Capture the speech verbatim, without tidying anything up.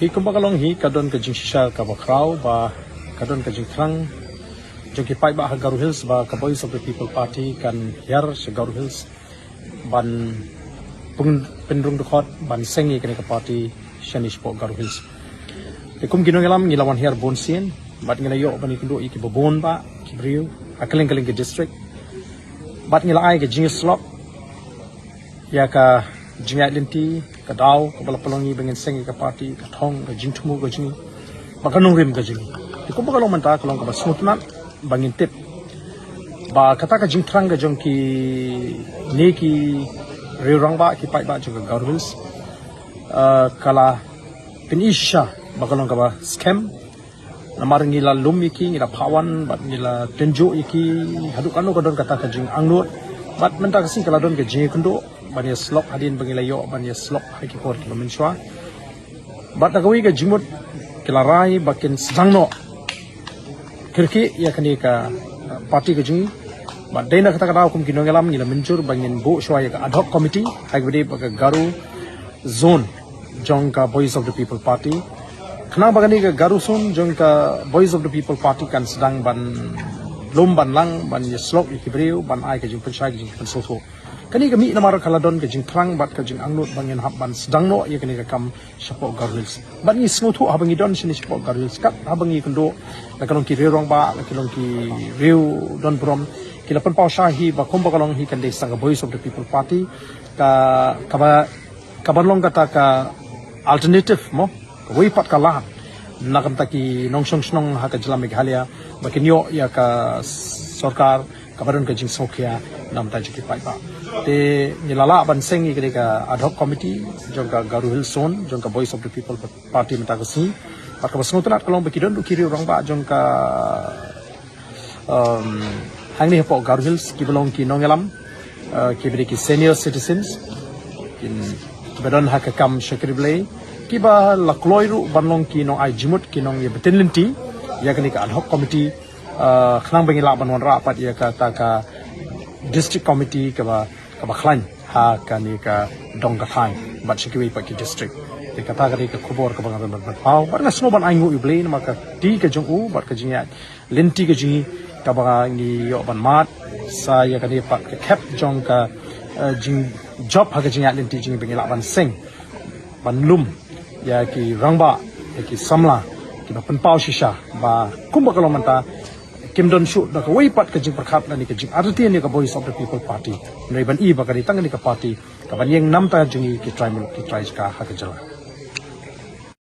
Hi kumba ka long hi ka don ka jingshisha kaba khraw ba ka don ka jingthrang jong ki paidbah ha Garo Hills ba ka Voice of the People Party kan hiar sha Garo Hills ban pynrung dkhot ban seng ïa kane ka party shane shapoh Garo Hills. Te kum ki nongïalam ngi la wan hiar bun sien bad ngi la ïoh ban ïakynduh ïa kiba bun bah ki briew ha kylleng kylleng ki district bad ngi la ai ka jingïasyllok ïa ka jingïaid lynti, ka daw kaba la pynlong ngi ba ngin seng ïa ka party, ka thong, ka jingthmu ka jong ngi bad ka nongrim ka jong ngi. Te kumba ka long mynta ka long kaba sngewtynnat ba ngin tip ba kata ka jingthrang ka jong kine ki riew rangbah ki paidbah jong ka Garo Hills ka la pyni shisha ba ka long kaba skhem. Namar ngi la lum ïa ki, ngi la phah wan bad ngi la tynjuh ïa ki haduh katno ka don kata ka jingangnud. Bad mynta ka sngi ka la don ka jingïakynduh ban ïasyllok hadien ba ngi la ïoh ban ïasyllok ha ki por kiba mynshuwa. Bad na kawei ka jingmut ki la rai ba kin sdang noh kyrkieh ïa kane ka party ka jong ngi. Bad dei na kata ka daw kum ki nongïalam ngi la mynjur ba ngin buh shuwa ïa ka ad hoc committee ha kaba ïadei bad ka Garo zone jong ka Voice of the People Party. Khnang ba kane ka Garo zone jong ka Voice of the People Party kan sdang ban lum ban lang ban ïasyllok ïa ki briew ban ai ka jingpynshai ka jingpynsngewthuh. Kane ka mih namar ka la don ka jingthrang bad ka jingangnud ba ngin hap ban sdang noh ïa kane ka kam shapoh Garo Hills. Bad ngi sngewthuh haba ngi don shane shapoh Garo Hills kat haba ngi kynduh la ka long ki riew rangbah la ka long ki riew don burom ki la pynpaw sha hi ba kumba ka long hi kan dei sdang ka Voice of the People Party ka kaba kaban long kata ka alternative mo kawei pat ka lad na ka bynta ki nongshong shnong ha ka jylla Meghalaya ba kin ïoh ïa ka sorkar kaba don ka jingsngewkhia na ka bynta jong ki paidbah. Te ngi la lah ban seng ïa kane ka ad hoc committee jong ka Garo Hills Zone jong ka Voice of the People Party mynta ka sngi. Bad kaba sngewtynnat ka long ba ki don ruh ki riew rangbah jong ka um, hangne hapoh Garo Hills kiba long ki nongïalam, uh, kiba dei ki senior citizens kin kiba don ha ka kam shakri Blei kiba la kloi ruh ban long ki nongai jingmut ki nongïabynta lynti ïa kane ka ad hoc committee, uh, khnang ba ngi lah ban wanrah pat ïa kata ka district committee kaba kaba khlaiñ ha kane ka dong ka thaiñ bad sha kiwei pat ki district. Te kata ka dei ka khubor kaba nga don ban pynpaw bad nga sngew ban ainguh ïa U Blei namar ka kti ka jong u bad ka jingïaid lynti ka jong ngi kaba ngi ïoh ban mad sa ïa kane pat ka khep jong ka, eh, jingjop ha ka jingïaid lynti jong ngi ba ngi lah ban seng ban lum ïa ki rangbah ïa ki samla kiba pynpaw shisha ba kumba ka long mynta kim don shuh da kawei pat ka jingpyrkhat lane ka jingartatien ïa ka Voice of the People Party. Hynrei ban i ba ka dei tang kane ka party kaban ïeng namar jong ngi ki trai muluk ki trai jaka ha ka jylla.